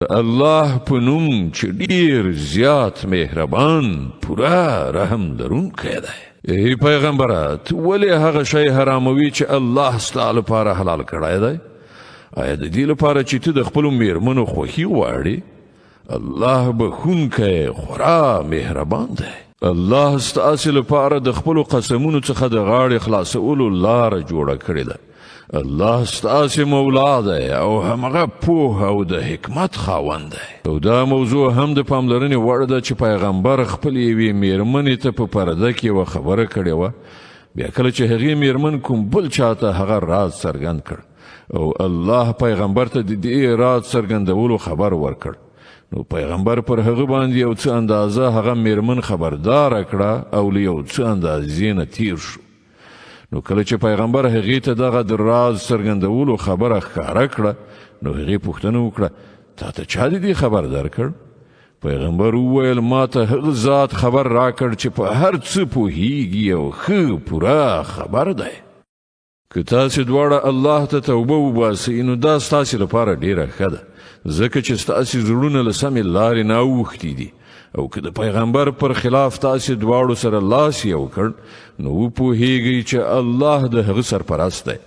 د الله په نوم چې ډیر زیات مهربان، پوره رحم لرونکی دی. ای پیغمبره، ته ولې هغه شی حراموي چې الله ستا لپاره حلال کړی دی؟ آیا د دې لپاره چې ته د خپلو میرمنو خوښي غواړې؟ الله بخښونکی، خورا مهربان دی. الله ستاسو لپاره د خپلو قسمونو څخه د غاړې خلاصولو لاره جوړه کړې ده. الله ستاسو مولا دی او همغه پوه او د حکمت خاوند دی. او دا موضوع هم د پاملرنې وړ ده چې پیغمبر خپل یوې میرمنې ته په پرده کې یوه خبره کړې وه. بیا کله چې هغې میرمن کوم بل چاته هغه راز څرګند کړ او الله پیغمبر ته د دې راز څرګندولو خبر ورکړ، نو پیغمبر پر هغه باندې یو څه اندازه هغه میرمن خبردار کړه او له یو څه اندازې نه تیر شو. نو کله چې پیغمبر هغې ته دغه د راز څرګندولو خبره ښکاره کړه، نو هغې پوښتنه وکړه: تا ته چا د دې خبر درکړ؟ پیغمبر وویل: ما ته هغه ذات خبر راکړ چې په هر څه پوهیږي او ښه پوره خبر دی. که تاسې دواړه الله ته توبه وباسئ، نو دا ستاسې لپاره ډیره ښه ده، ځکه چې ستاسې زړونه له سمې لارې نه اوښتي دي. او که د پیغمبر پر خلاف تاسې دواړو سره لاس یو کړ، نو وپوهیږئ چې الله د هغه سرپرست دی،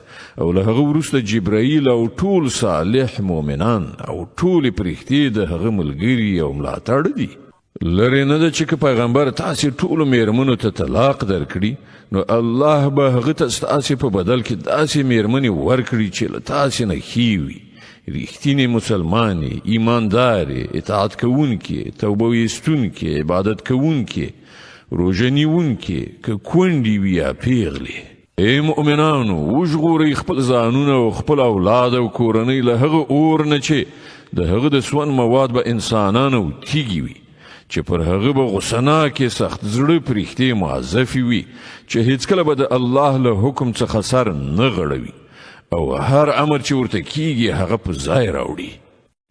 او له هغه وروسته جبرائیل او ټول صالح مؤمنان او ټولې پرښتې د هغه ملګري او ملاتړ دي. لرې نه ده چې که پیغمبر تاسې ټولو میرمنو ته طلاق درکړي، نو الله به هغه ته ستاسې په بدل کې داسې میرمنې ورکړي چې له تاسې نه ښې وي، رښتینې مسلمانې، ایماندارې، اطاعت کوونکې، توبه ویستونکې، عبادت کوونکې، روژه نیونکې، که کونډې وي یا پیغلې. ای مؤمنانو، وژغورئ خپل ځانونه او خپل اولاد او کورنۍ له هغه اور نه چې د هغه د سون مواد به انسانان او تیږي وي، چې پر هغه به غوسناکې سخت زړه پرښتې موظفې وي چې هیڅکله به د الله له حکم څخه سر نه غړوي او هر امر چې ورته کیږي هغه په ځای راوړي.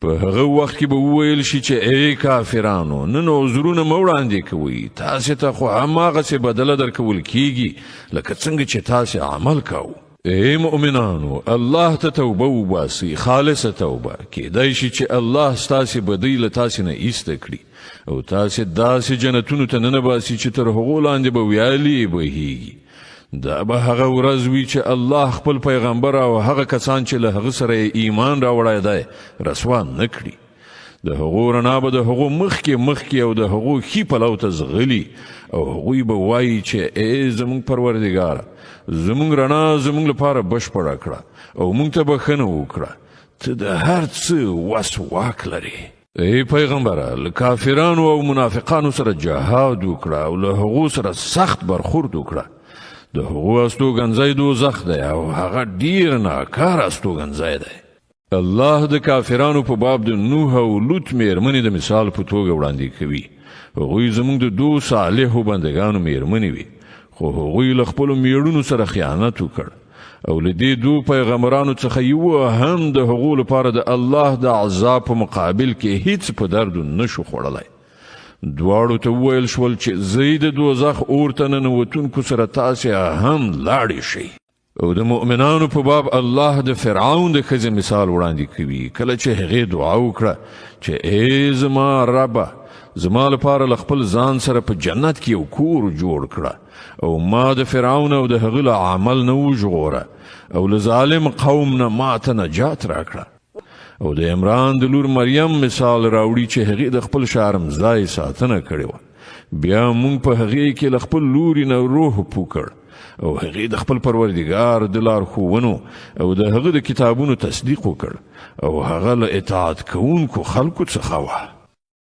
په هغه وخت کې به وویل شي چې ای کافرانو، نن عذرونه مه وړاندې کوئ، تاسې ته خو هماغسې بدله درکول کیږي لکه څنګه چې تاسې عمل کاوه. ای مؤمنانو، الله ته توبه وباسئ، خالصه توبه. کیدای شي چې الله ستاسې بدۍ له تاسې نه ایسته کړي او تاسې داسې جنتونو ته ننباسي چې تر هغو لاندې به ویالې بهیږي. دا به هغه ورځ وي چې الله خپل پیغمبر او هغه کسان چې له هغه سره ایمان راوړی دی رسوا نه کړي. د هغو رڼا به د هغو مخکې مخکې او د هغو ښي پلو ته ځغلي، او هغوی به وایي چې ای زموږ پروردګاره، زموږ رڼا زموږ لپاره بشپړه کړه او موږ ته بښنه وکړه، ته د هر څه وس واک لرې. ای پیغمبره، له کافرانو او منافقانو سره جهاد وکړه او له هغو سره سخت برخورد وکړه. د هغو استوګنځی دوزخ دی او هغه ډیر ناکاره استوګنځی دی. الله د کافرانو په باب د نوح او لوط میرمنې د مثال په توګه وړاندې کوي. هغوی زموږ د دوو صالحو بندګانو میرمنې وي، خو هغوی له خپلو میړونو سره خیانت وکړ، او له دې دوو پیغمبرانو څخه یو هم د هغو لپاره د الله د عذاب په مقابل کې هیڅ په دردو نشو خوړلی. دواړو ته وویل شول چې ځئ، د دوزخ اور ته ننوتونکو سره تاسې هم لاړې شئ. او د مؤمنانو په باب الله د فرعون د ښځې مثال وړاندې کوي، کله چې هغې دعا وکړه چې ای زما ربه، زما لپاره له خپل ځان سره په جنت کې یو کور جوړ کړه او ما د فرعون او د هغه له عمل نه وژغوره او له ظالم قوم نه ما ته نجات راکړه. او د عمران د لور مریم مثال راوړي چې هغې د خپل شرم ځای ساتنه کړې وه. بیا مونږ په هغې کې له خپل لوري نه روح پوکړ او هغې د خپل پروردګار د لارښوونو او د هغه د کتابونو تصدیق وکړ، او هغه له اطاعت کوونکو خلکو څخه وه.